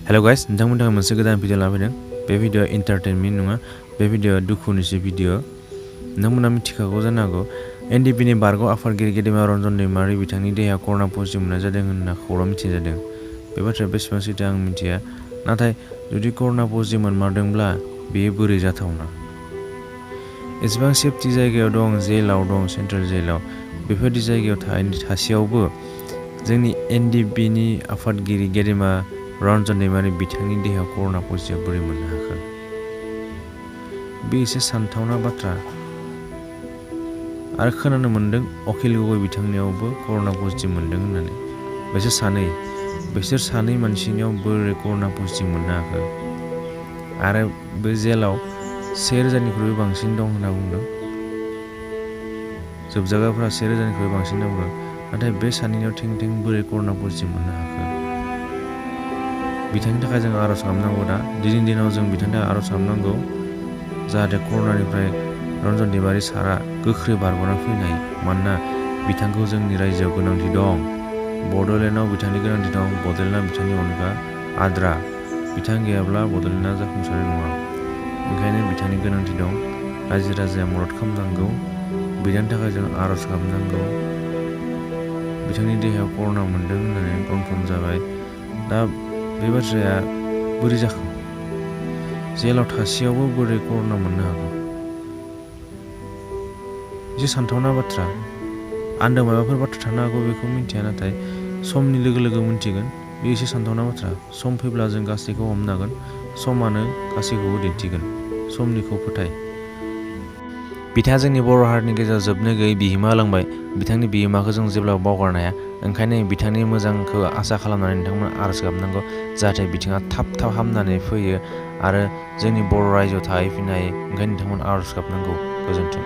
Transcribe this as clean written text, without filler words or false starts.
Hello guys नोंथांमोनहा मोनसे गोदान भिडिअ लाफैदों बे भिडिअ एन्टारटेनमेन्ट नङा बे भिडिअ दुखुनिसो भिडिअ नोंथांमोना मिथिखागौ जानो हागौ NDFB नि बारग' आफादगिरि गेदेमा रन्जन दैमारि बिथांनि देहायाव कर'ना पजिटिभ मोननाय जादों होनना खौरां मिथिजादों बे बाथ्राया बेसेबां सैथो आं मिथिया नाथाय जुदि कर'ना पजिटिभ मोनमारदोंब्ला बेयो बोरै जाथावना एसेबां सेफटि जायगायाव दं जेलाव दं सेन्ट्रेल जेलाव बेफोरबायदि जायगायाव थासेयावबो जोंनि NDFB नि आफादगिरि गेदेमा रन्जन दैमारि बिथांनि देहायाव कर'ना पजिटिभ बोरै मोननो हाखो बे एसे सानथावना बाथ्रा आरो खोनानो मोनदों अखिल गगৈ बिथांनियावबो कर'ना पजिटिभ मोनदों होननानै बिसोर सानै मानसिनियाव बोरै कर'ना पजिटिभ मोननो हाखो आरो बे जेलाव 1000निख्रुइबो बांसिन दं होनना बुंदों जोबजागाफोरा 1000निख्रुइबो बांसिन दं नाथाय बे सानैनियाव थें बोरै कर'ना पजिटिभ मोननो हाखो बिथांनि थाखाय जों आरज खालामनांगौ दा दिनैनि दिनाव जों बिथांनि थाखाय आरज खालामनांगौ जाहाथे कर'नानिफ्राय रन्जन दैमारि सारा गोख्रै बारग'ना फैनो हायो मानोना बिथांखौ जोंनि रायजोआव गोनांथि दं बड'लेण्डआव बिथांनि गोनांथि दं बड'लेण्डआ बिथांनि अनगा आद्रा बिथां गैयाब्ला बड'लेण्डआ जाफुंसारनाय नङा ओंखायनो बिथांनि गोनांथि दं रायजो राजाया मदद खालामनांगौ बिथांनि थाखाय जों आरज खालामनांगौ बिथांनि देहायाव कर'ना मोनदों होननानै कनफार्म जाबाय दा बे बाथ्राया बोरै जाखो जेलाव थासेयावबो बोरै कर'ना मोननो हागौ एसे सानथावना बाथ्रा आन्दो माबाफोर बाथ्रा थानो हागौ बेखौ मिथिया नाथाय समनि लोगो लोगो मिथिगोन बे एसे सानथावना बाथ्रा सम फैब्ला जों गासैखौ हमनो हागोन समानो गासैखौबो दिन्थिगोन समनिखौ फोथाय बिथाङा जोंनि बर' हारिनि गेजेराव जोबनो गैयै बिहोमा होलांबाय बिथांनि बिहोमाखौ जों जेब्लाबो बावगारनो हाया ओंखायनो बिथांनि मोजांखौ आसा खालामनानै नोंथांमोना आरज गाबनांगौ जाहाथे बिथाङा थाब हामनानै फैयो आरो जोंनि बर' रायजोआव थाहैफिननो हायो ओंखायनो नोंथांमोना आरज गाबनांगौ गोजोन्थों।